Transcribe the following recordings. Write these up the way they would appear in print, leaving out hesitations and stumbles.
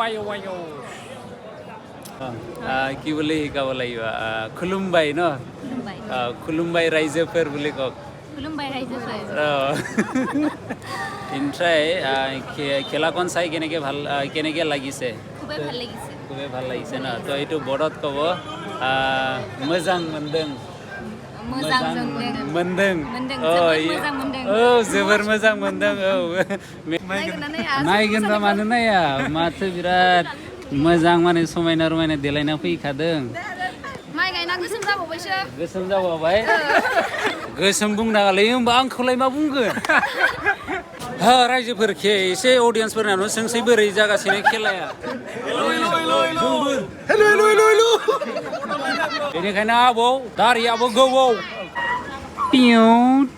वायो वायो কি বলে শিকাব লাগিব খুলুমবাই ন খুলুমবাই ৰাইজেফৰ বুলি কওক খুলুমবাই ৰাইজেফৰ ইনট্ৰাই খেলাখন চাই কেনেকে লাগিছে খুবেই ভাল লাগিছে ন তো এইটো বড়ত ক'ব मोजां मोनदों जोबोर मोजां मोनदों नायगोन र' मानो नाया माथो बिराद मोजां माने समायना रमायना देलायना फैखादों माइ गायना गोसोम जाबावबाय गोसोम बुंनाङालै होमबा आंखौलाय मा बुंगोन रायजोफोरखे एसे अडियन्सफोरनानो सोंसै बोरै जागासिनो खेलाया बेनिखायनो आबौ दारियाबो गोबौ पिउट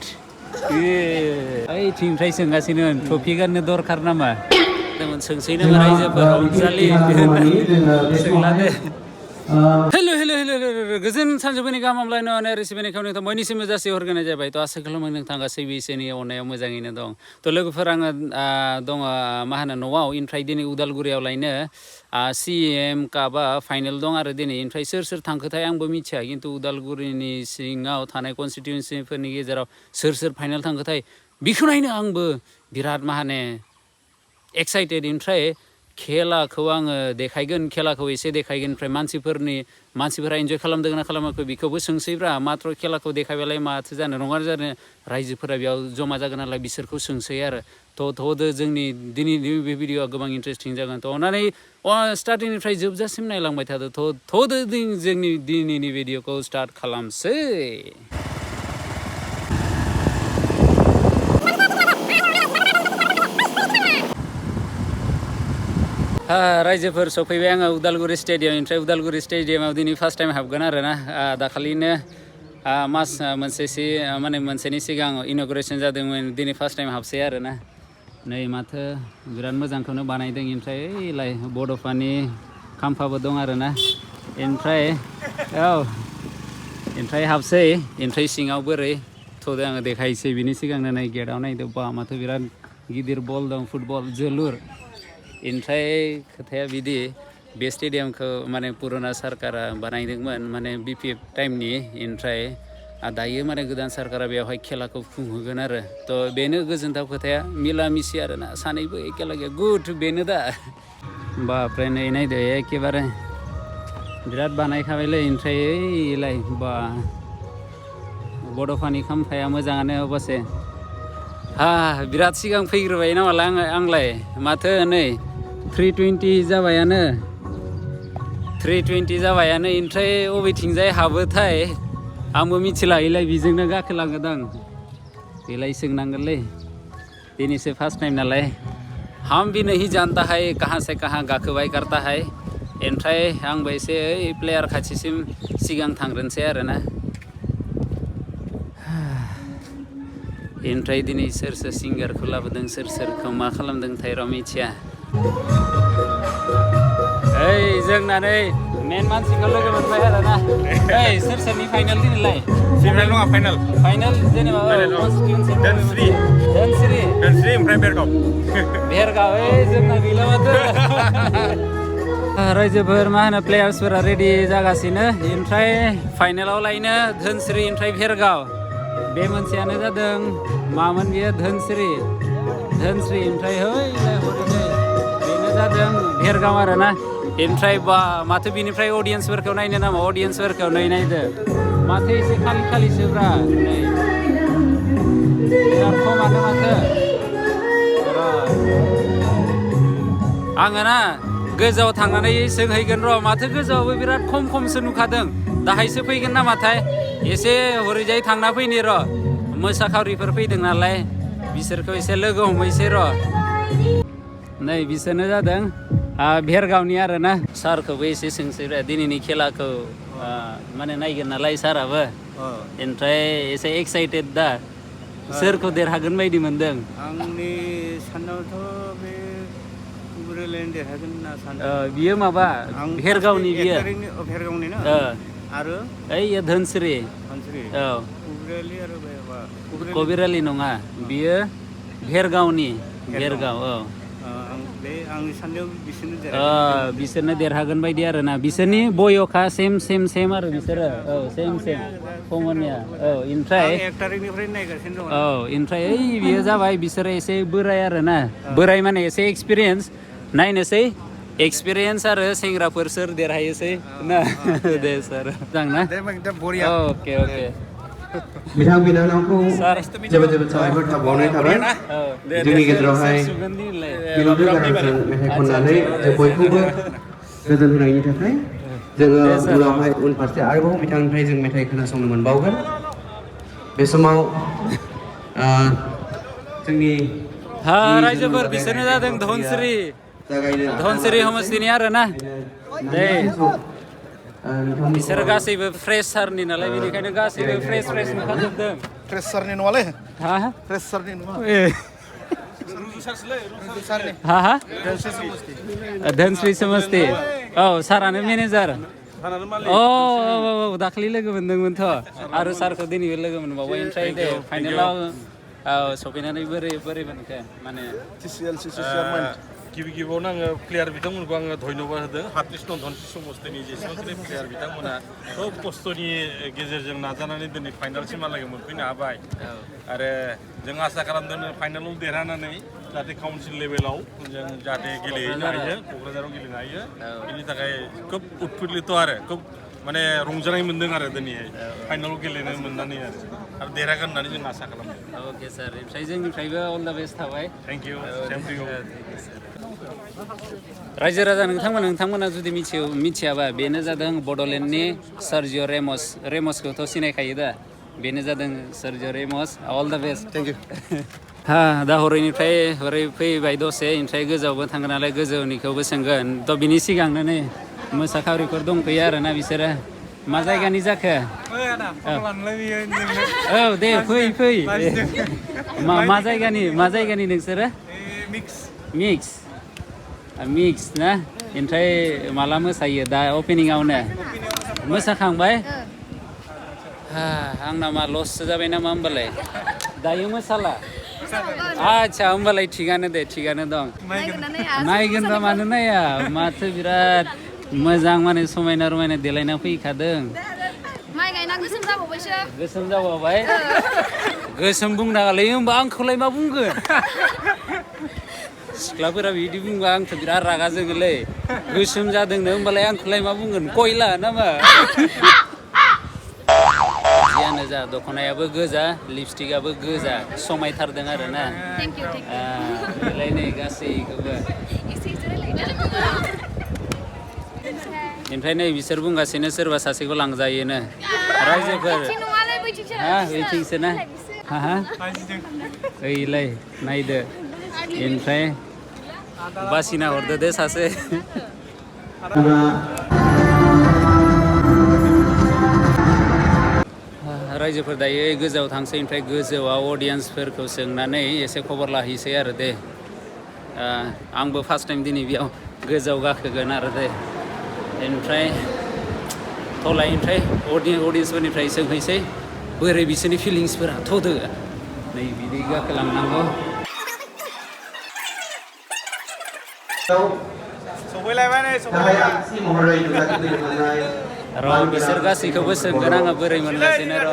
ओइथिंनिफ्राय सोंगासिनो टफि गाननो दरखार नामा सोंसै नामा रायजोफोर अनजालि सोंलादो हेलो गोजोन सानजौफुनि गाहाम हामलायनाय रेसिपिनि खावनायखौ बयनिसिमबो जासि हरग्रोनाय जाबाय थ' आसा खालामो नोंथां गासैबो इसोरनि अननायाव मोजाङैनो दं थ' लोगोफोर आङो दङ मा होनो न'आव ओमफ्राय दिनै उदालगुरियाव लायनो CM कापआ फाइनेल दं आरो दिनै ओमफ्राय सोर थांखोथाय आंबो मिथिया खिन्थु उदालगुरिनि सिङाव थानाय कनस्टिटिउन्सिफोरनि गेजेराव सोर फाइनेल थांखोथाय बेखौ नायनो आंबो बिराद मा होनो एक्साइटेड ओमफ्राय खेलाखौ आङो देखायगोन खेलाखौ एसे देखायगोन ओमफ्राय मानसिफोरा इन्जय खालामदों ना खालामाखै बेखौबो सोंसैब्रा माथ्र खेलाखौ देखायबालाय माथो जानो नङा जानो रायजोफोरा बेयाव जमा जागोन नालाय बिसोरखौ सोंसै आरो थ'दो जोंनि दिनैनि बे भिडिअ'आ गोबां इन्टारेस्टिं जागोन थ' अननानै स्टार्टिंनिफ्राय जोबजासिम नायलांबाय थादो थ'दो जोंनि दिनैनि भिडिअ'खौ स्टार्ट खालामसै रायजोफोर सफैबाय आङो उदालगुरि स्टेडियाम ओमफ्राय उदालगुरि स्टेडियामाव दिनै फार्स्ट टाइम हाबगोन आरो ना दाखालिनो मास मोनसेनि सिगां इन'ग्रेसन जादोंमोन दिनै फार्स्ट टाइम हाबसै आरो ना नै माथो बिराद मोजांखौनो बानायदों ओमफ्राय ओइलाय बड'फानि खाम्फाबो दं आरो ना ओमफ्राय हाबसै ओमफ्राय सिङाव बोरै थ'दो आङो देखायसै बिनि सिगांनो नै गेटआव नायदो बा माथो बिराद गिदिर बल दं फुटबल जोलुर ओमफ्राय खोथाया बिदि बे स्टेडियामखौ माने पुराना सरकारा बानायदोंमोन माने BPF टाइमनि ओमफ्राय दायो माने गोदान सरकारा बेवहाय खेलाखौ खुंहोगोन आरो थ' बेनो गोजोनथाव खोथाया मिला मिसि आरो ना सानैबो एखेलागे गुड बेनो दा बापरे नै नायदो एखेबारे बिराद बानायखाबायलै ओमफ्राय ओइलाय बा बड'फानि खाम्फाया मोजाङानो अबसे बिराद सिगां फैग्रोबाय नामालाय आंलाय माथो नै 320 जाबायानो ओमफ्राय अबेथिंजाय हाबोथाय आंबो मिथिला इलाय बिजोंनो गाखोलाङोदां बेलाय सोंनांगोनलै दिनैसो फार्स्ट टाइम नालाय हम भी नहीं जानता है कहाँ से कहाँ गाखोबाय करता है ओमफ्राय आंबो एसे ओइ प्लेयार खाथिसिम सिगां थांग्रोनोसै आरो ना ओमफ्राय दिनै सोर सिंगारखौ लाबोदों सोरखौ मा खालामदोंथाय र' मिथिया ओइ जोंना नै मेन मानसिखौ लोगो मोनबाय आरो ना सोरनि फाइनाल दिनैलाय फाइनाल नङा फाइनाल जेनेबा धोनस्रि ओमफ्राय बेरगाव जोंना गैला माथो रायजोफोर मा होनो प्लेयार्सफोरा रेडि जागासिनो ओमफ्राय फाइनालाव लायनो धोनस्रि ओमफ्राय बेरगाव बे मोनसेयानो जादों मामोन बियो धोनस्रि ओमफ्राय हरैजाय बेनो जादों बेरगाव आरो ना ओमफ्राय बा माथो बिनिफ्राय अडियन्सफोरखौ नायनो नामा अडियन्सफोरखौ नै नायदो माथो एसे खालिसोब्रा नै बिराद खमानो माथो आङो ना गोजौआव थांनानै सोंहैगोन र' माथो गोजौआवबो बिराद खमसो नुखादों दाहायसो फैगोन नामाथाय एसे हरैजाय थांना फैनि र' मोसाखावरिफोर फैदों नालाय बिसोरखौ एसे लोगो हमहैसै र' नै बिसोरनो जादों बेरगावनि आरो ना सारखौबो एसे सोंसै दिनैनि खेलाखौ माने नायगोन नालाय साराबो ओमफ्राय एसे एक्साइटेड दा सोरखौ देरहागोन बायदि मोनदों आंनि साननायावथ' बे कुब्रेलियानो देरहागोन होनना सानदों बियो माबा बेरगावनि बियो बेरगावनि ना आरो ओइ धोनस्रि कुब्रेलि आरो कबिरालि नङा बियो बेरगाव बे आंनि साननायाव बिसोरनो देरहागोन बिसोरनो देरहागोन बायदि आरो ना बिसोरनि बयखा सेम आरो बिसोरो औ सेम कमनिया औ ओमफ्राय आं 1 तारिखनिफ्राय नायगासिनो दङ औ ओमफ्राय ओइ बेयो जाबाय बिसोरो एसे बोराय आरो ना बोराय माने एसे एक्सपिरियेन्स नायनोसै एक्सपिरियेन्स आरो सेंग्राफोर सोर देरहायोसै ना दे सार मोजां ना अके बिथां बिनानावखौ जोबोद साबायखर बावनाय थाबाय जोंनि गेजेरावहाय मिलौदो गारांजों मेथाइ खननानै जों बयखौबो गोजोन होनायनि थाखाय जोङो उनावहाय उनफारसे आरोबाव बिथांनिफ्राय जों मेथाइ खोनासंनो मोनबावगोन बे समाव जोंनि रायजोफोर बिसोरनो जादों धनसिरि समस्तिनि आरो ना दे बिसोर गासैबो फ्रेसारनि नालाय बेनिखायनो गासैबो फ्रेस नुखाजोबदों फ्रेसारनि नङालै हा फ्रेसारनि नङा धनश्री समस्ति औ सारानो मेनेजार दाखालि लोगो मोनदोंमोनथ' आरो सारखौ दिनैबो लोगो मोनबावबाय ओमफ्राय दे फाइनेलाव सफैनानै बोरै मोनखो माने गिबि गिबियावनो आङो प्लेयार बिथांमोनखौ आङो धन्यबाद होदों हार्टिस्ट धनश्री समस्तिनि जेसेबांखि प्लेयार बिथांमोना खोब खस्थ'नि गेजेरजों नाजानानै दिनै फाइनालसिमहालागै मोनफैनो हाबाय आरो जों आसा खालामदों फाइनालाव देरहानानै जाहाथे काउन्सिल लेभेलाव जों जाहाथे गेलेहैनो हायो क'क्राझाराव गेलेनो हायो बेनि थाखाय खोब उतफुल्लित आरो खोब माने रंजानाय मोन्दों आरो दिनैहाय फाइनालाव गेलेनो मोननानै आरो देरहागोन होननानै जों आसा खालामदों अके सार ओमफ्राय जोंनिफ्रायबो अल दा बेस्ट थाबाय thank you same to you रायजो राजा नोंथांमोना जुदि मिथियाबा बेनो जादों बड'लेण्डनि सार्जिअ रेमसखौथ' सिनायखायो दा बेनो जादों सार्जिअ रेमस अल दा बेस्ट थेंक इउ दा हरै फैबाय दसे ओमफ्राय गोजौआवबो थांगोन नालाय गोजौनिखौबो सोंगोन थ' बिनि सिगांनो नै मोसाखावरिफोर दंफैयो आरोना बिसोरो मा जायगानि जाखो औ दे फै मा जायगानि नोंसोरो मिक्स ना ओमफ्राय माला मोसायो दा अपेनिंआवनो मोसाखांबाय आंना मा लससो जाबाय नामा होमबालाय दायो मोसाला आच्छा होमबालाय थिगानो दं नायगोन र' मानो नाया माथो बिराद मोजां माने समायना रमायना देलायना फैखादों माइ गायना गोसोम जाबावबाय गोसोम बुंनाङालै होमबा आंखौलाय मा बुंगोन सिख्लाफोरा बिदि बुंबा आंथ' बिराद रागा जोङोलै गोसोम जादोंनो होमबालाय आंखौलाय मा बुंगोन कयला नामा जियानो जा दख'नायाबो गोजा लिपस्टिकआबो गोजा समायथारदों आरो ना बेलाय नै गासैखौबो ओमफ्राय नै बिसोर बुंगासिनो सोरबा सासेखौ लांजायोनो रायजोफोर बैथिंसो ना ओइलाय नायदो ओमफ्राय बासिना हरदो दे सासे रायजोफोर दायो गोजौआव थांसै ओमफ्राय गोजौआव अडियेन्सफोरखौ सोंनानै एसे खबर लाहैसै आरो दे आंबो फार्स्ट टाइम दिनै बेयाव गोजौआव गाखोगोन आरो दे ओमफ्राय अडियेन्सफोरनिफ्राय सोंहैसै बोरै बिसोरनि फिलिंसफोरा थ'दो नै बिदि गाखोलांनांगौ र' बिसोर गासैखौबो सोंगोन आङो बोरै मोनगासिनो र'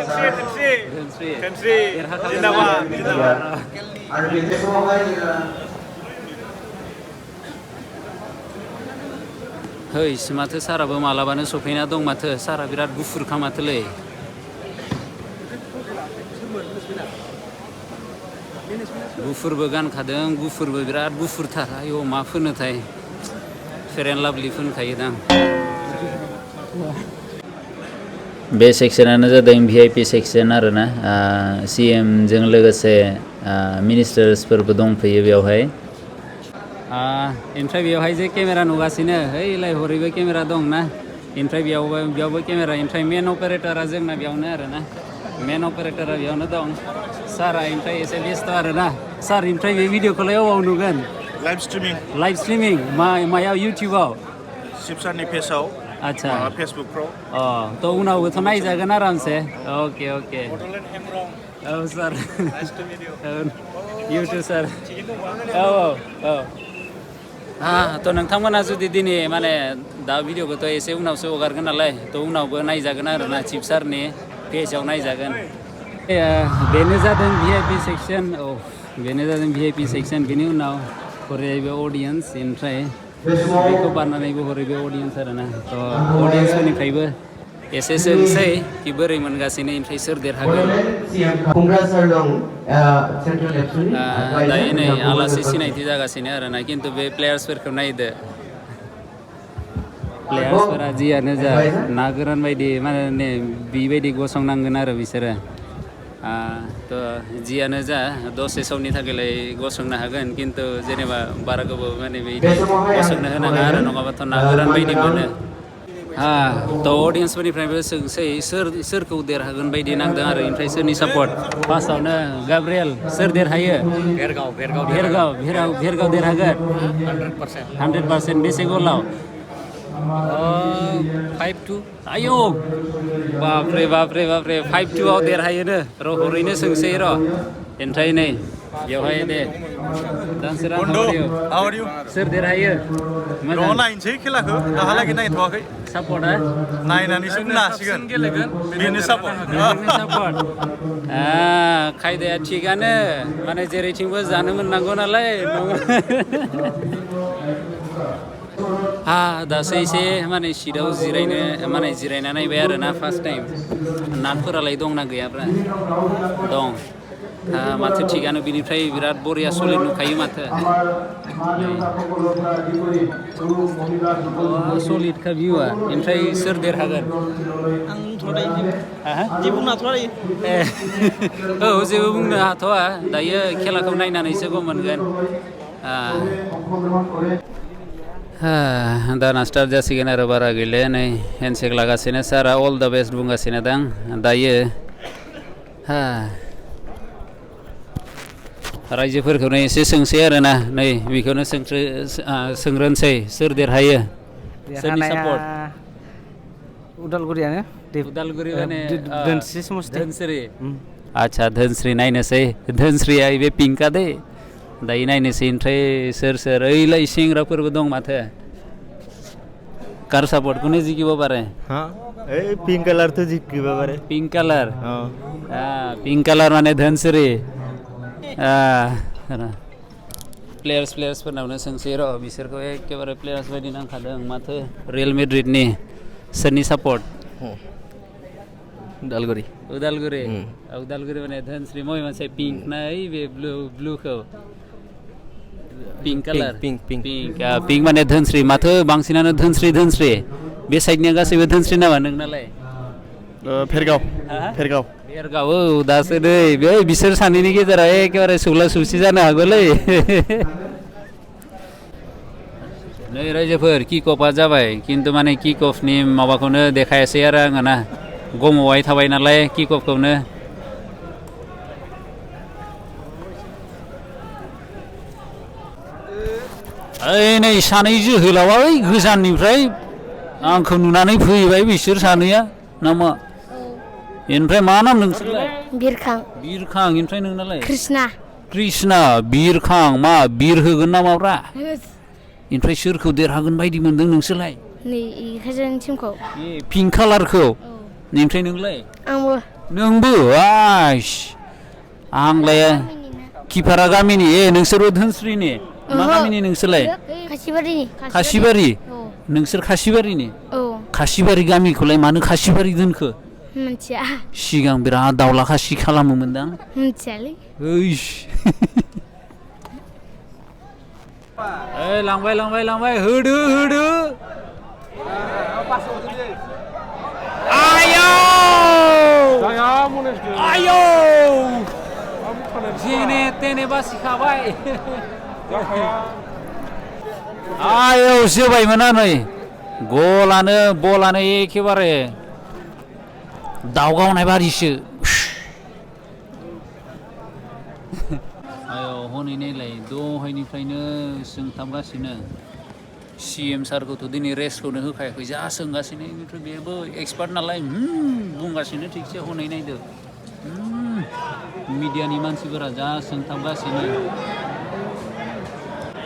है माथो साराबो मालाबानो सफैना दं माथो सारा बिराद गुफुरखा माथोलै गुफुरबो गानखादों गुफुरबो बिराद गुफुरथार आयौ मा फोनोथाय फेर एन्ड लाभलि फोनखायोदां बे सेक्सनानो जादों VIP सेक्सन आरोना CMजों लोगोसे मिनिस्टार्सफोरबो दंफैयो बेवहाय ओमफ्राय बेवहाय जे केमेरा नुगासिनो ओइलाय हरैबो केमेरा दंना ओमफ्राय बेयावबो केमेरा ओमफ्राय मेन अपारेटरा जोंना बेयावनो आरोना मेन अपारेटरा बेयावनो दं सारा ओमफ्राय एसे बेस्थ' आरोना सार ओमफ्राय बे भिडिअखौलाय अबाव नुगोन लाइभ स्ट्रिमिं मायाव इउटिउबाव शिबसारनि पेजआव आच्छा फेसबुकफ्राव थ' उनावबोथ' नायजागोन आरामसे अके औ सार इउटुब सार औ थ' नोंथांमोना जुदि दिनै माने दा भिडिअखौथ' एसे उनावसो हगारगोन नालाय थ' उनावबो नायजागोन आरोना चिफ सारनि पेजाव नायजागोन बेनो जादों VIP सेक्सन औ बेनो जादों VIP सेक्सन बेनि उनाव हरैबो अडियेन्स ओमफ्राय बेखौ बारनानैबो हरैबो अडियेन्स आरोना थ' अडियेन्सफोरनिफ्रायबो एसे सोंसै कि बोरै मोनगासिनो ओमफ्राय सोर देरहागोन दायो नै आलासि सिनायथि जागासिनो आरोना खिन्थु बे प्लेयार्सफोरखौ नायदो प्लेयार्सफोरा जियानो जा ना गोरान बायदि माने बेबायदि गसंनांगोन आरो बिसोरो थ' जियानो जा दसे समनि थाखायलाय गसंनो हागोन खिन्थु जेनेबा बारा गोबाव माने बिदि गसंनो होनाङा आरो नङाबाथ' ना गोरान बायदि मोनो थ' अडियेन्सफोरनिफ्रायबो सोंसै सोरखौ देरहागोन बायदि नांदों आरो ओमफ्राय सोरनि सापर्ट फार्स्टआवनो गाब्रिएल सोर देरहायो भेरगाव देरहागोन 100% बेसे गलाव 5-2 आयौ बापरे 5-2 देरहायोनो र' हरैनो सोंसै र' ओमफ्राय नै बेवहाय दे दानसोरा सोर देरहायो मोजां नायनोसै खेलाखौ दाहालागै नायथ'वाखै सापर्टआ नायनानैसो बुंनो हासिगोन गेलेगोन बेनो सापर्ट खायदाया थिगानो माने जेरैथिंबो जानो मोननांगौ नालाय दासो एसे माने सिटआव जिरायना नायबाय आरोना फार्स्ट टाइम नाटफोरालाय दंना गैयाब्रा दं माथो थिगानो बिनिफ्राय बिराद बरिया सलिड नुखायो माथो सलिडखा भिउआ ओमफ्राय सोर देरहागोन औ जेबो बुंनो हाथ'वा दायो खेलाखौ नायनानैसो गम मोनगोन दाना स्टार्ट जासिगोन आरो बारा गैले नै हेन्डसेक लागासिनो सारा अल द बेस्ट बुंगासिनो दां दायो रायजोफोरखौनो एसे सोंसै आरोना नै बेखौनो सोंग्रोनोसै सोर देरहायो सोरनि सापर्ट उदालगुरियानो उदालगुरि माने धोनस्रि आच्छा धोनस्रि नायनोसै धोनस्रिया बे पिंकआ दे दायो नायनोसै ओमफ्राय सोर ओइलाय सेंग्राफोरबो दं माथो कार सापर्टखौनो जिकिब बारे पिंक कलर तो जिकिब बारे पिंक कालार माने धोनस्रि प्लेयार्सफोरनावनो सोंसै र' बिसोरखौ एखेबारे प्लेयार्स बायदि नांखादों माथो रियेल मेड्रिडनि सोरनि सापर्ट उदालगुरि माने धोनस्रि मय मोनसे पिंक ना बे ब्लुखौ पिंक कालार पिंक माने धोनस्रि माथो बांसिनानो धोनस्रि बे साइडनिया गासैबो धोनस्रि नामा नोंनालाय भेरगाव औ दासो नै बे बिसोर सानैनि गेजेराव एखेबारे सौला सौसि जानो हागौलै नै रायजोफोर किक अफआ जाबाय खिन्थु माने किक अफनि माबाखौनो देखायासै आरो आङो ना गमावहाय थाबाय नालाय किक अफखौनो नै सानै जोहोलावा गोजाननिफ्राय आंखौ नुनानै फैबाय बिसोर सानैया नामा ओमफ्राय मा नाम नोंसोरलाय बिरखां ओमफ्राय नोंनालाय कृष्णा बिरखां मा बिर होगोन नामाब्रा ओमफ्राय सोरखौ देरहागोन बायदि मोनदों नोंसोरलाय टिमखौ पिंक कालारखौ ओमफ्राय नोंलाय नोंबो आंलाय किपारा गामिनि नोंसोरबो धोनस्रिनि मा गामिनि नोंसोरलाय खासिबारि नोंसोर खासिबारिनि खासिबारि गामिखौलाय मानो खासिबारि दोनखो मिथिया सिगां बिराद दाउला खासि खालामोमोनदां मिथियालै लांबाय होदो आयौ जेने तेने बासिखाबाय आयौ जोबायमोन नै बलानो एखेबारे दाव गावनाय बारिसो आयौ हनै नायलाय दहायनिफ्रायनो सोंथाबगासिनो CM सारखौथ' दिनै रेस्टखौनो होखायाखै जा सोंगासिनो बेनिफ्राय बेबो एक्सपार्ट नालाय बुंगासिनो थिगसे हनै नायदो मिडियानि मानसिफोरा जा सोंथाबगासिनो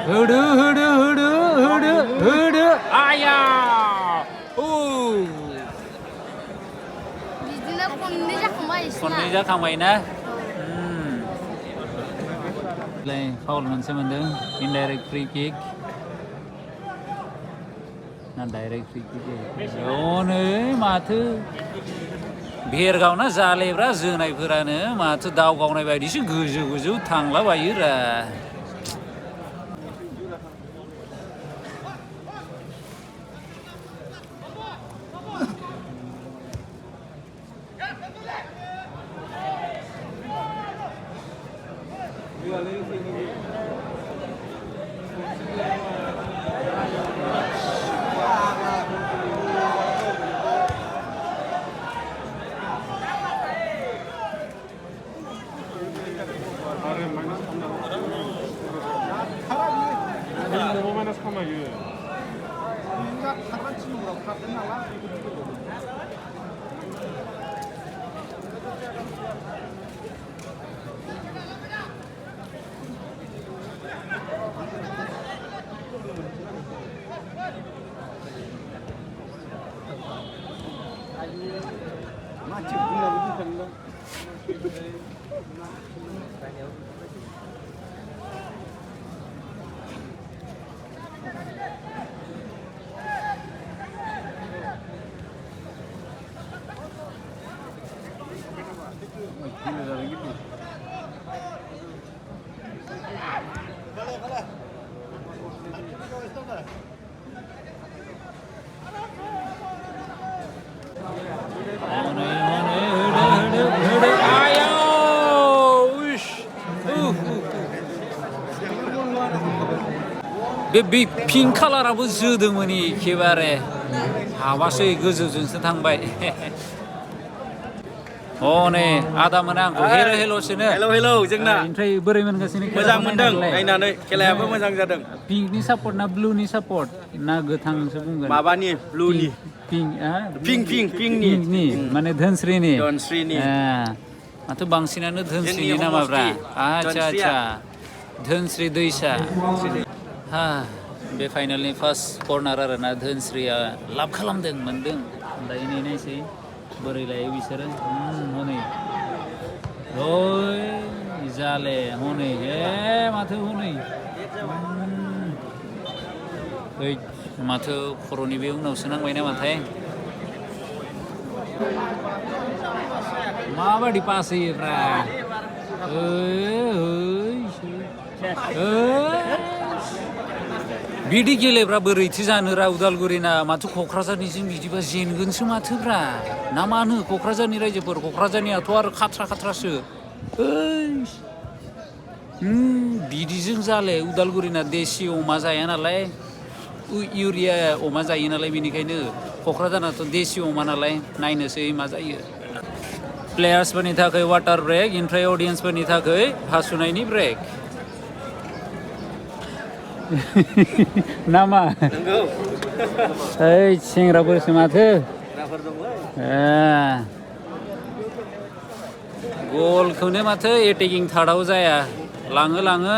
होदो होदो आया बिदिनो खननै जाखांबाय खननै जाखांबाय ना फाउल मोनसे मोनदों इनडाइरेक्ट फ्रि किक ना डाइरेक्ट फ्रि किक नै माथो भेरगावना जालेब्रा जोनायफोरानो माथो दाव गावनाय बायदिसो गोजौ गोजौ थांलाबायोरा बे पिंक कालाराबो जोदोंमोन एखेबारे हाबासै गोजौजोंसो थांबाय हनै आदामोना आंखौ हेल' हेल'सोनो हेल' जोंना ओमफ्राय बोरै मोनगासिनो मोजां मोनदों नायनानै खेलायाबो मोजां जादों पिंकनि सापर्ट ना ब्लुनि सापर्ट ना गोथांसो बुंगोन माबानि ब्लुनि पिंकनि माने धोनस्रिनि माथो बांसिनानो धोनस्रिनि नामाब्रा आच्छा आच्छा धोनस्रि दैसा बे फाइनालनि फार्स्ट कर्नार आरोना धोनस्रिया लाभ खालामदों मोनदों दायो नेनायसै बोरै लायो बिसोरो हनै जाले हनै माथो हनै माथो खर'नि बे उनावसो नांबाय नामाथाय माबायदि पास होयोब्रा बिदि गेलेब्रा बोरैथो जानोरा उदालगुरिना माथो क'क्राझारनिजों बिदिबा जेनगोनसो माथोब्रा ना मानो क'क्राझारनि रायजोफोर क'क्राझारनियाथ' आरो खाथ्रासो बिदिजों जाले उदालगुरिना देसि अमा जाया नालाय इउरिया अमा जायो नालाय बेनिखायनो क'क्राझारनाथ' देसि अमा नालाय नायनोसै मा जायो प्लेयार्सफोरनि थाखाय वाटार ब्रेक ओमफ्राय अडियेन्सफोरनि थाखाय हासुनायनि ब्रेक नामा सेंग्राफोरसो माथो गलखौनो माथो एटेकिं थार्डआव जाया लाङो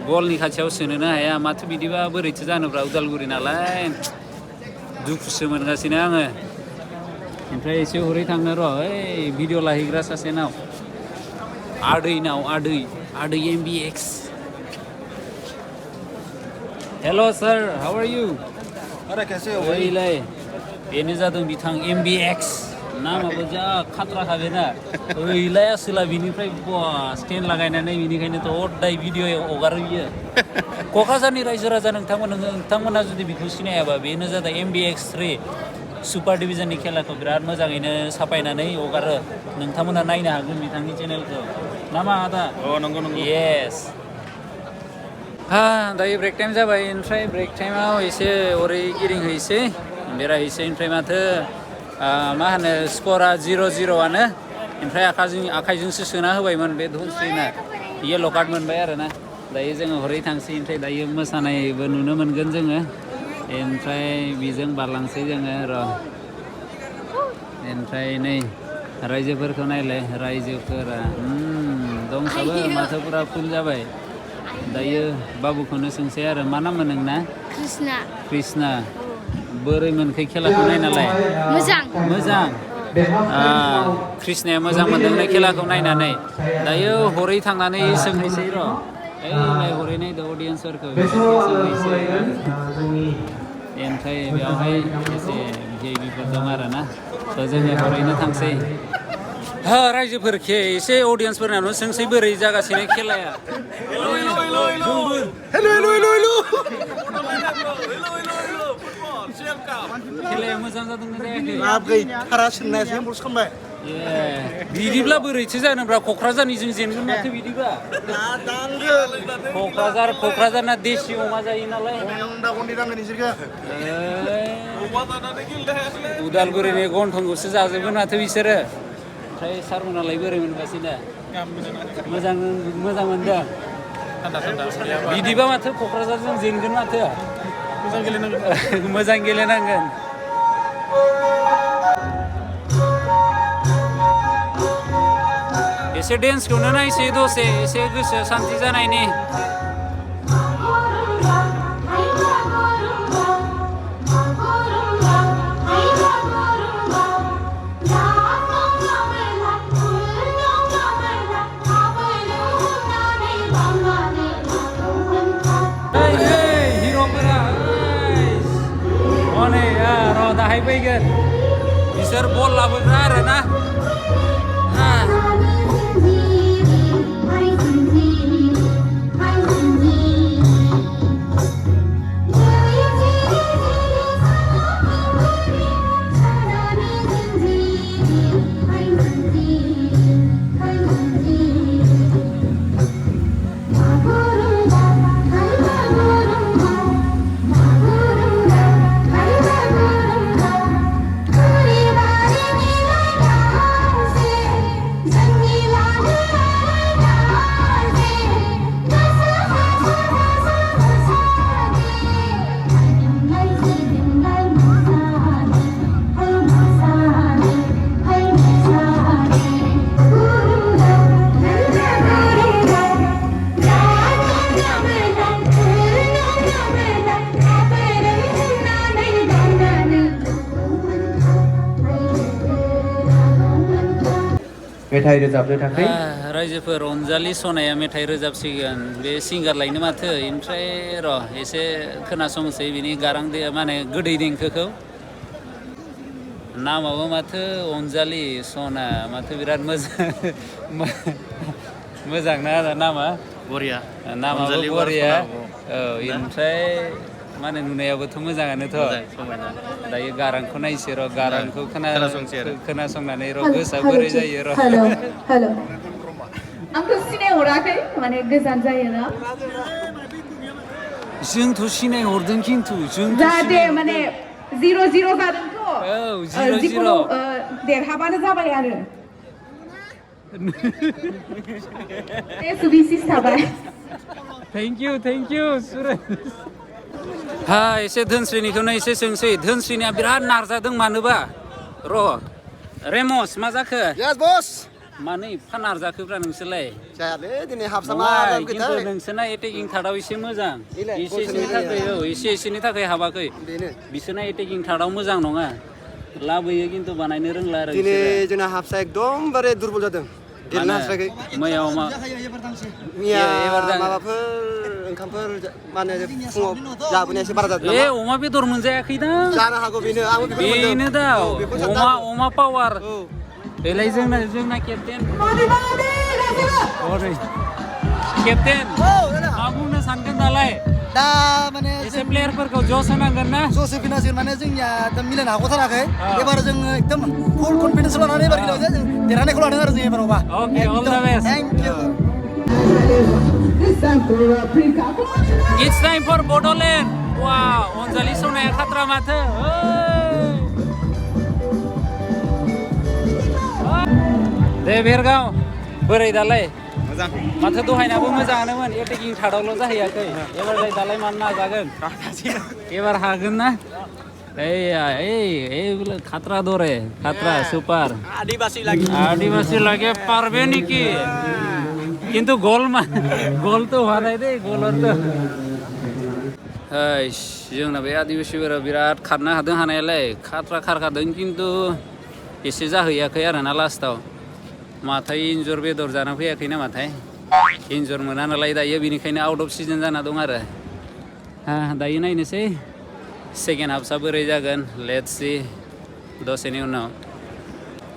गलनि खाथियाव सोनोनो हाया माथो बिदिबा बोरैथो जानोब्रा उदालगुरि नालाय दुखुसो मोनगासिनो आङो ओमफ्राय एसे हरै थांनो र' भिडिअ लाहैग्रा सासेनाव आदै MBX hello sir how are you अरे कैसे हो ओइलाय बेनो जादों बिथां MBX नामाबो जा खाथ्राखा बेना ओइलाय आसोला बिनिफ्राय स्टेन्ड लागायनानै बिनिखायनोथ' हदाय भिडिअ हगारो बियो क'क्राझारनि रायजो राजा नोंथांमोना जुदि बेखौ सिनायाबा बेनो जादों MBX 3 सुपार डिभिजननि खेलाखौ बिराद मोजाङैनो साफायनानै हगारो नोंथांमोना नायनो हागोन बिथांनि चेनेलखौ नामा आदा नंगौ येस दायो ब्रेक टाइम जाबाय ओमफ्राय ब्रेक टाइमाव एसे ओरै गिदिंहैसै बेरायहैसै ओमफ्राय माथो मा होनो स्करा 0-0 ओमफ्राय आखाइजोंसो सोना होबायमोन बे धनस्रिना येल' कार्ड मोनबाय आरोना दायो जोङो हरै थांसै ओमफ्राय दायो मोसानायबो नुनो मोनगोन जोङो ओमफ्राय बेजों बारलांसै जोङो र' ओमफ्राय नै रायजोफोरखौ नायलाय रायजोफोरा दंसाबो माथोफोरा फुल जाबाय दायो बाबुखौनो सोंसै आरो मा नाममोन नोंना कृष्णा कृष्णा बोरै मोनखै खेलाखौ नायनालाय मोजां मोजां कृष्णाया मोजां मोनदोंना खेलाखौ नायनानै दायो हरै थांनानै सोंहैसै र' ओइ हरै नायदो अडियन्सफोरखौ सोंहैसै ओमफ्राय बेयावहाय एसे भिआइपिफोर दं आरो ना थ' जोङो हरैनो थांसै रायजोफोरखे एसे अडियन्सफोरनावनो सोंसै बोरै जागासिनो खेलाया खेलाया मोजां जादोंना जायाखै बिदिब्ला बोरैथो जानोब्रा क'क्राझारनिजों जेनगोन माथो बिदिबा क'क्राझारना देसि अमा जायो नालाय उदालगुरिनि गन्थंखौसो जाजोबगोन माथो बिसोरो ओमफ्राय सारमोनालाय बोरै मोनगासिनो मोजां मोनदों बिदिबा माथो क'क्राझारजों जेनगोन माथो मोजां गेलेनांगोन एसे डेन्सखौनो नायसै दसे एसे गोसो सान्थि जानायनि दाहाय फैगोन बिसोर बल लाबोग्रा आरो ना मेथाइ रोजाबनो थाखाय रायजोफोर अनजालि सनाया मेथाइ रोजाबसिगोन बे सिंगार लायनो माथो ओमफ्राय र' एसे खोनासंसै बिनि गारां माने गोदै देंखोखौ नामाबो माथो अनजालि सना माथो बिराद मोजां ना नामा बरिया नामाबो बरिया औ ओमफ्राय माने नुनायावबोथ' मोजाङानोथ' दायो गारांखौ नायसै र' गारांखौ खोनासंनानै र' गोसोआ बोरै जायो र' हेल' आंखौ सिनायहराखै माने गोजान जायोना जोंथ' सिनायहरदों खिन्थु जों जाहाथे माने 0-0 जादोंथ' औ 0-0 देरहाबानो जाबाय आरो सुबिसिस थाबाय थेंक इउ सुरेश एसे धोनस्रिनिखौनो एसे सोंसै धोनस्रिनिया बिराद नारजादों मानोबा र' रेमस मा जाखो मानो एफा नारजाखोब्रा नोंसोरलाय खिन्थु नोंसोरना एटेकिं थार्डआव एसे मोजां एसेनि थाखाय हाबाखै बिसोरना एटेकिं थार्डआव मोजां नङा लाबोयो खिन्थु बानायनो रोंला आरो दिनै जोंना हाफसा एकदमबारे दुरबल जादों गेलेनो हास्रायाखै मैयाव माबाफोर ओंखामफोर मा होनो फुङाव जाबोनाया एसे बारा जादों अमा बेदर मोनजायाखै दा जानो हागौ बेनो दा अमा पावार बेलाय जोंना केप्टेन मा बुंनो सानगोन दालाय दा माने एसे प्लेयारफोरखौ जस होनांगोन ना जस होफिनांसिगोन माने जोंनिया मिलायनो हागौथाराखै एबार जों एकदम फुल कनफिडेन्स लानानै एबार गेलेबाय जों देरहानायखौ लादों आरो जों एबारावबा okay all the best thank you It's time for Bodoland. Wow, Anjali Sanaya खात्रा माथो दे बेरगाव बोरै दालाय मोजां माथो दहायनाबो मोजाङानोमोन एटेकिं थार्डआवल' जाहैयाखै एबारलाय दालाय मानो नाजागोन एबार हागोन ना खात्रा दरे खात्रा सुपार आदिबासी लगे पारबे निकी কিন্তু গোল তো হওয়া নাই দে গোলর তো जोंना बे आदिबासिफोरा बिराद खारनो हादों हानायालाय खारखादों खिन्थु एसे जाहैयाखै आरोना लास्टाव माथाय इन्जर बेदर जाना फैयाखै नामाथाय इन्जर मोना नालाय दायो बेनिखायनो आउट अफ सिजन जाना दं आरो दायो नायनोसै सेकेन्ड हाफसा बोरै जागोन लेट्स सी दसेनि उनाव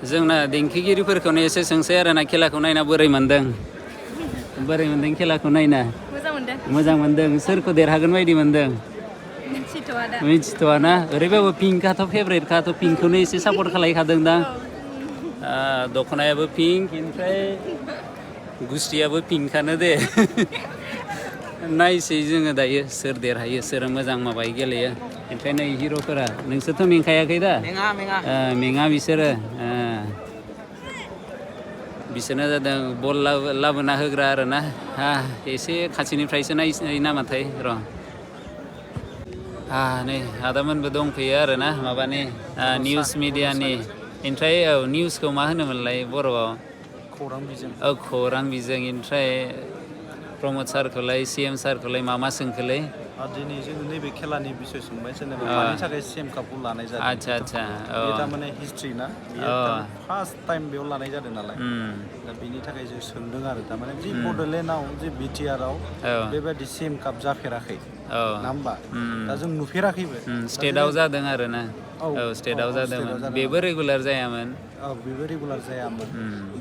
जोंना देंखोगिरिफोरखौनो एसे सोंसै आरोना खेलाखौ नायना बोरै मोनदों खेलाखौ नायना मोजां मोनदों सोरखौ देरहागोन बायदि मोनदों मिथिथ'आ ना ओरैबाबो पिंकआथ' फेभरेटखाथ' पिंकखौनो एसे सापर्ट खालायखादों दा दख'नायाबो पिंक ओमफ्राय गुस्थियाबो पिंकआनो दे नायसै जोङो दायो सोर देरहायो सोर मोजां माबायै गेलेयो ओमफ्राय नै हिर'फोरा नोंसोरथ' मेंखायाखै दा मेङा बिसोरो बिसोरनो जादों बल लाबोना होग्रा आरोना एसे खाथिनिफ्रायसो नायसै नामाथाय र' नै आदामोनबो दंफैयो आरोना माबानि निउस मिडियानि ओमफ्राय निउसखौ मा होनोमोनलाय बर'आव खौरां बिजों ओमफ्राय प्रमद सारखौलाय CM सारखौलाय मा सोंखोलाय दिनै जोङो नैबे खेलानि बिसय सोंबाय जेनेबा मानि थाखाय CM कापखौ लानाय जादों आच्छा बे थारमाने हिस्ट्रि ना फार्स्ट टाइम बेयाव लानाय जादों नालाय दा बेनि थाखाय जों सोंदों आरो थारमाने जि बड'लेण्डआव जि BTR-आव बेबायदि CM काप जाफेराखै ना होमबा दा जों नुफेराखैबो स्टेटआव जादों आरोना स्टेटआव जादोंमोन बेबो रेगुलार जायामोन बेबो रेगुलार जायामोन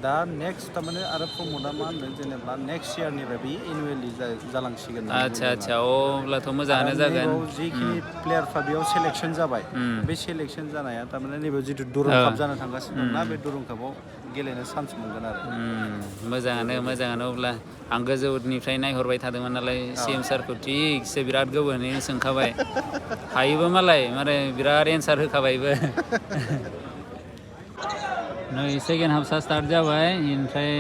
दा नेक्स्ट थारमाने आरो प्रमदा मा होनदों जेनेबा नेक्स्ट इयारनिफ्राय बे एनुवेलि जालांसिगोन आच्छा अब्लाथ' मोजाङानो जागोन जिखिनि प्लेयारफ्रा बेयाव सेलेक्सन जाबाय बे सेलेक्सन जानाया थारमाने नैबे जिथु दुरुं काप जानो थांगासिनो दंना बे दुरुं कापाव गेलेनो चान्स मोनगोन आरो मोजाङानो अब्ला आं गोजौनिफ्राय नायहरबाय थादोंमोन नालाय CM सारखौ थिगसे बिराद गोबावैनो सोंखाबाय हायोबो मालाय माने बिराद एन्सार होखाबायबो नै सेकेन्ड हाफसा स्टार्ट जाबाय ओमफ्राय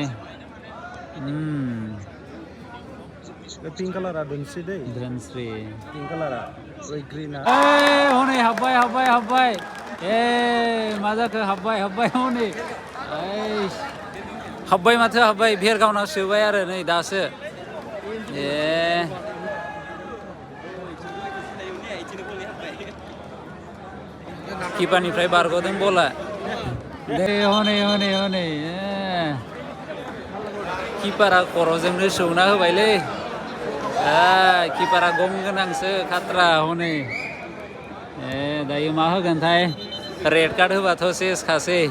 पिंक कालारा दोनसै दै धोनस्रि पिंक कालारा ओइ ग्रिना हनै हाब्बाय मा जाखो हाब्बाय हनै हाब्बाय भेरगावनाव सोबाय आरो नै दासो किपारनिफ्राय बारग'दों बला हनै किपारा खर'जोंनो सौना होबायलै किपारा गम गोनांसो खात्रा हनै दायो मा होगोनथाय रेड कार्ड होबाथ' सेसखासै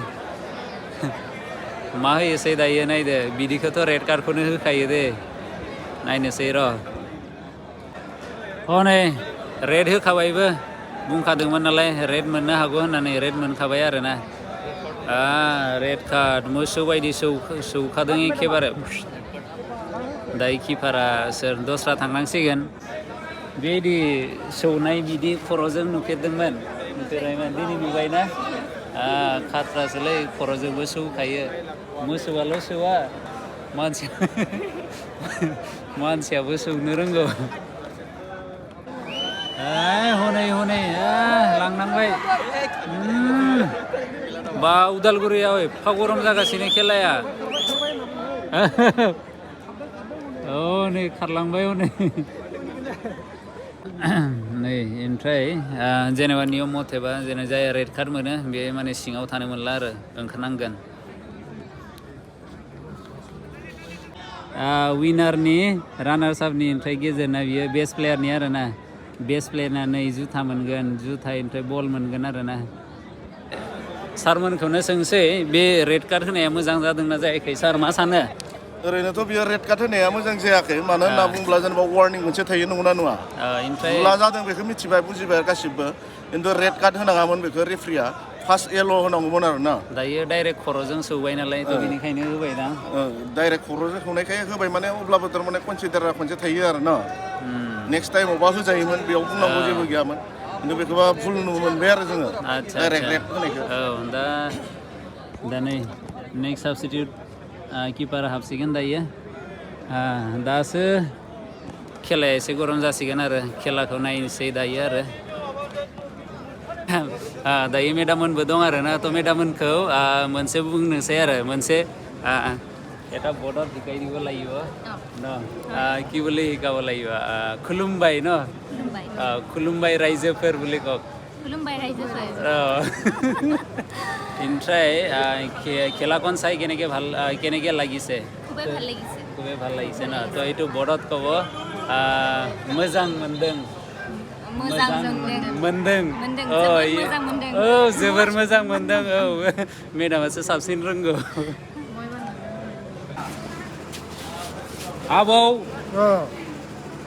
मा होयोसै दायो नायदो बिदिखौथ' रेड कार्डखौनो होखायो दे नायनोसै र' हनै रेड होखाबायबो बुंखादोंमोन नालाय रेड मोननो हागौ होननानै रेड मोनखाबाय आरोना रेड कार्ड मोसौ बायदि सौखादों एखेबारे दायो किपारा सोर दस्रा थांनांसिगोन बेबायदि सौनाय बिदि खर'जों नुफेरदोंमोन दिनै नुबायना खाथ्रासोलै खर'जोंबो सौखायो मोसौआल' सौआ मानसियाबो सौनो रोंगौ हनै लांनांबाय बा उदालगुरियाव एफा गरम जागासिनो खेलाया नै खारलांबाय हनै नै ओमफ्राय जेनेबा नियम मथेबा जेनेबा जाय रेड कार्ड मोनो बे माने सिङाव थानो मोनला आरो ओंखारनांगोन विनारनि रानार्स आपनि ओमफ्राय गेजेरना बियो बेस्ट प्लेयारनि आरोना बेस्ट प्लेयारना नै जुथा मोनगोन जुथा ओमफ्राय बल मोनगोन आरोना सारमोनखौनो सोंसै बे रेड कार्ड होनाया मोजां जादोंना जायाखै सार मा सानो ओरैनोथ' बियो रेड कार्ड होनाया मोजां जायाखै मानो होनना बुङोब्ला जेनेबा वार्निं मोनसे थायो नंगौना नङा भुला जादों बेखौ मिथिबाय बुजिबाय गासिबो खिन्थु रेड कार्ड होनाङामोन बेखौ रेफ्रिया फार्स्ट येल' होनांगौमोन आरो ना दायो डाइरेक्ट खर'जों सौबाय नालाय थ' बेनिखायनो होबाय ना डाइरेक्ट खर'जों सौनायखाय होबाय माने अब्लाबो थारमाने कनसिडारा खनसे थायो आरो ना नेक्स्ट टाइमावबा होजायोमोन बेयाव बुंनांगौ जेबो गैयामोन खिन्थु बेखौबा भुल मोनबाय आरो जोङो डाइरेक्ट रेड होनायखौ दा नै नेक्स्ट साबस्टिटिउट किपारा हाबसिगोन दायो दासो खेलाया एसे गरम जासिगोन आरो खेलाखौ नायनोसै दायो आरो दायो मेदाममोनबो दं आरो ना थ' मेदाममोनखौ मोनसे बुंनोसै आरो मोनसे এটা বৰ্ডত শিকাই দিব লাগিব ন কি বুলি শিকাব লাগিব খুলুমবাই ন খুলুমবাই ৰাইজেফোৰ বুলি কওক खुलुमबाय रायजोफोर ओमफ्राय খেলাখন চাই কেনেকৈ লাগিছে খুবেই ভাল লাগিছে খুবেই ভাল লাগিছে ন তো এইটো বৰ্ডত ক'ব मोजां मोनदों मोनदों औ जोबोर मोजां मोनदों औ मेडामासो साबसिन रोंगौ आबौ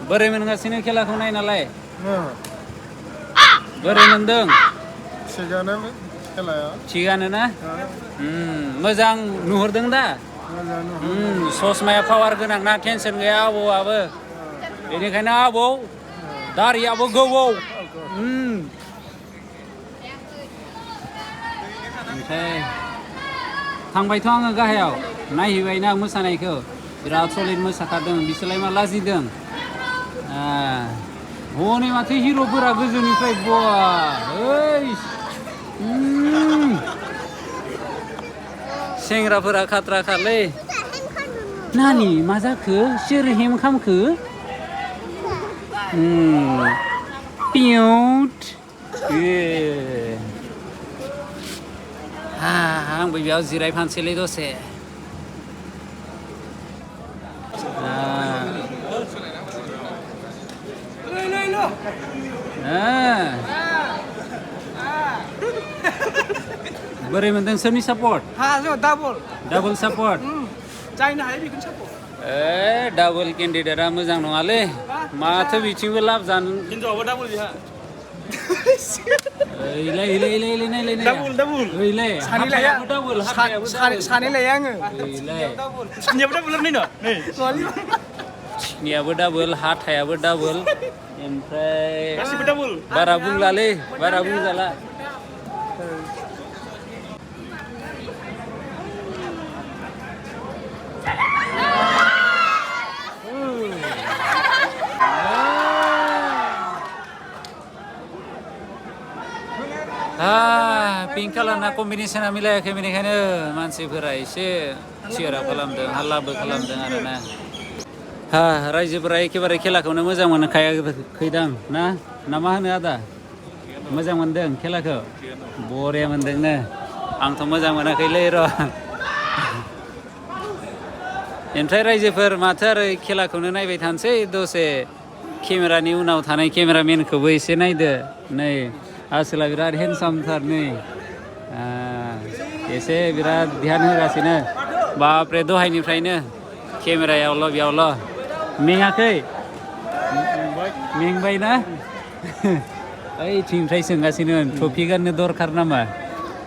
बोरै मोनगासिनो खेलाखौ नायनालाय बोरै मोनदों थिगानो ना मोजां नुहुरदों दा ससमाया पावार गोनां ना टेनसन गैया आबौआबो बेनिखायनो आबौ दारियाबो गोबौ ओमफ्राय थांबायथ' आङो गाहायाव नायहैबायना मोसानायखौ बिराद सलिड मोसाखादों बिसोरलाय मा लाजिदों हनै माथो हिर'फोरा गोजौनिफ्राय बा सेंग्राफोरा खाथ्राखालै नानि मा जाखो सोर हेम खामखो पिउट आंबो बेयाव जिरायफानोसैलै दसे बोरै मोनदों सोरनि सापर्ट डाबल सापर्ट जायनो हायो बेखौनो सापर्ट डाबल केन्डिडेटआ मोजां नङालै माथो बिथिंबो लाब जानो हिनजावाबो डाबल बिहा सानै लायो आङो थिखनियाबो डाबल हाथायाबो डाबल ओमफ्राय बारा बुंलालै बारा बुंजाला पिंक कालारना कम्बिनेसना मिलायाखै बेनिखायनो मानसिफोरा एसे चियारआप खालामदों हाल्लाबो खालामदों आरोना रायजोफोरा एखेबारे खेलाखौनो मोजां मोनखायाखैदां ना मा होनो आदा मोजां मोनदों खेलाखौ बरिया मोनदोंनो आंथ' मोजां मोनाखैलै र' ओमफ्राय रायजोफोर माथो आरो खेलाखौनो नायबाय थानोसै दसे केमेरानि उनाव थानाय केमेरामेनखौबो एसे नायदो नै आसोला बिराद हेन्डसामथार नै एसे बिराद ध्यान होगासिनो बापरे दहायनिफ्रायनो केमेरायावल' बेयावल' मेङाखै मेंबाय ना ओइथिंनिफ्राय सोंगासिनो ट्रफि गाननो दरखार नामा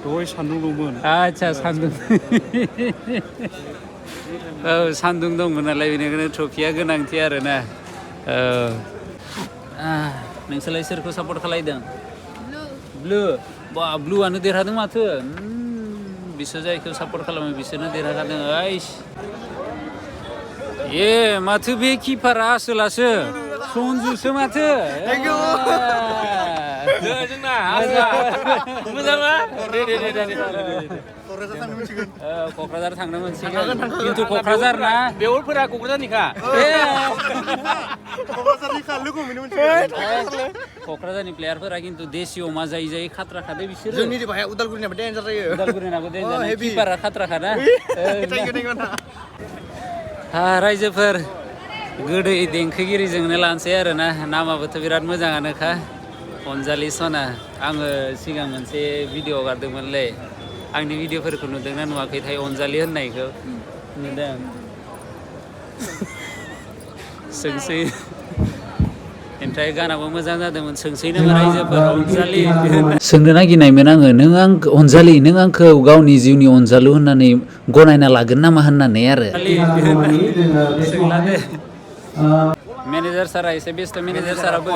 दहाय सान्दुं दंमोन आच्छा सान्दुं औ सान्दुं दंमोन नालाय बेनिखायनो ट्रफिया गोनांथि आरोना नोंसोरलाय सोरखौ सापर्ट खालायदों ब्लु बा ब्लुआनो देरहादों माथो बिसोर जायखौ सापर्ट खालामो बिसोरनो देरहादों ओइस माथो बे किपारा आसोलासो सन्जुसो माथो जोंना मोजां क'क्राझार थांनो मोनसिगोन खिन्थु क'क्राझार ना बेवलफोरा क'क्राझारनिखा क'क्राझारनि प्लेयारफोरा खिन्थु देसि अमा जायै जायै खाथ्राखादो बिसोर जोंनि बाहाय उदालगुरिनाबो डेन्जार जायो उदालगुरिनाबो डेन्जार किपारा खाथ्राखाना रायजोफोर गोदै देंखोगिरिजोंनो लानोसै आरोना नामाबोथ' बिराद मोजाङानोखा अनजालि सना आङो सिगां मोनसे भिडिअ हगारदोंमोनलै आंनि भिडिअफोरखौ नुदोंना नुवाखैथाय अनजालि होननायखौ नुदों सोंसै ओमफ्राय गानाबो मोजां जादोंमोन सोंसै नामा रायजोफोर अनजालि सोंनो नागिरनायमोन आङो नों अनजालि नों आंखौ गावनि जिउनि अनजालु होननानै गनायना लागोन नामा होननानै आरो मेनेजार सारा एसे बेस्थ मेनेजार साराबो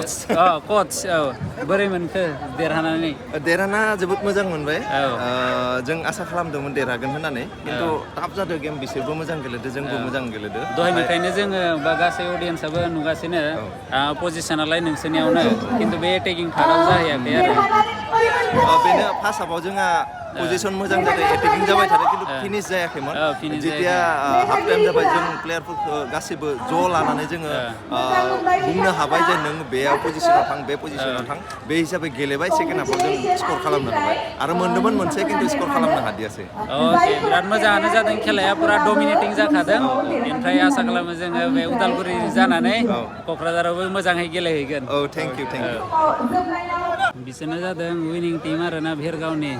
कच बोरै मोनखो देरहाना जोबोद मोजां मोनबाय जों आसा खालामदोंमोन देरहागोन होननानै खिन्थु टाफ जादों गेम बिसोरबो मोजां गेलेदो जोंबो मोजां गेलेदो दहायनिफ्रायनो जोङो बा गासै अडियेन्सआबो नुगासिनो पजिसनालाय नोंसोरनियावनो खिन्थु बे एटेकिं पार्टआव जाहैयाखै आरो बेनो फार्स्ट हाफआव जोंहा पजिशन मोजां जादों एटेकिं जाबाय थादों खिन्थु फिनिश जायाखैमोन जेतिया हाफ टाइम जाबाय जों प्लेयारफोरखौ गासिबो ज' लानानै जोङो बुंनो हाबाय जे नों बेयाव पजिशनाव थां बे पजिशनाव थां बे हिसाबै गेलेबाय सेकेन्ड हाफाव जों स्कर खालामनो हाबाय आरो मोनदोंमोन मोनसे खिन्थु स्कर खालामनो हादियासै बिराद मोजाङानो जादों खेलाया पुरा डमिनेटिं जाखादों ओमफ्राय आसा खालामो जोङो बे उदालगुरि जानानै क'क्राझारावबो मोजाङै गेलेहैगोन औ थेंक इउ बिसोरनो जादों विनिं टिम आरोना भेरगावनि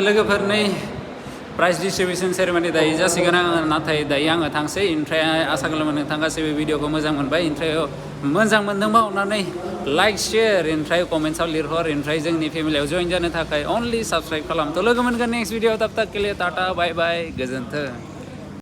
लोगोफोर नै प्राइज डिस्ट्रिबिउसन सेरेमनि दायो जासिगोन आङो नाथाय दायो आङो थांसै ओमफ्राय आसा खालामो नोंथां गासैबो भिडिअखौ मोजां मोनबाय ओमफ्राय मोजां मोनदोंबा अननानै लाइक शेयार ओमफ्राय कमेन्ट्सआव लिरहर ओमफ्राय जोंनि फेमिलियाव जइन जानो थाखाय अनलि साबस्क्राइब खालाम थ' लोगो मोनगोन नेक्स्ट भिडिअ' ताब ताक के लिए टाटा बाय बाय गोजोन्थों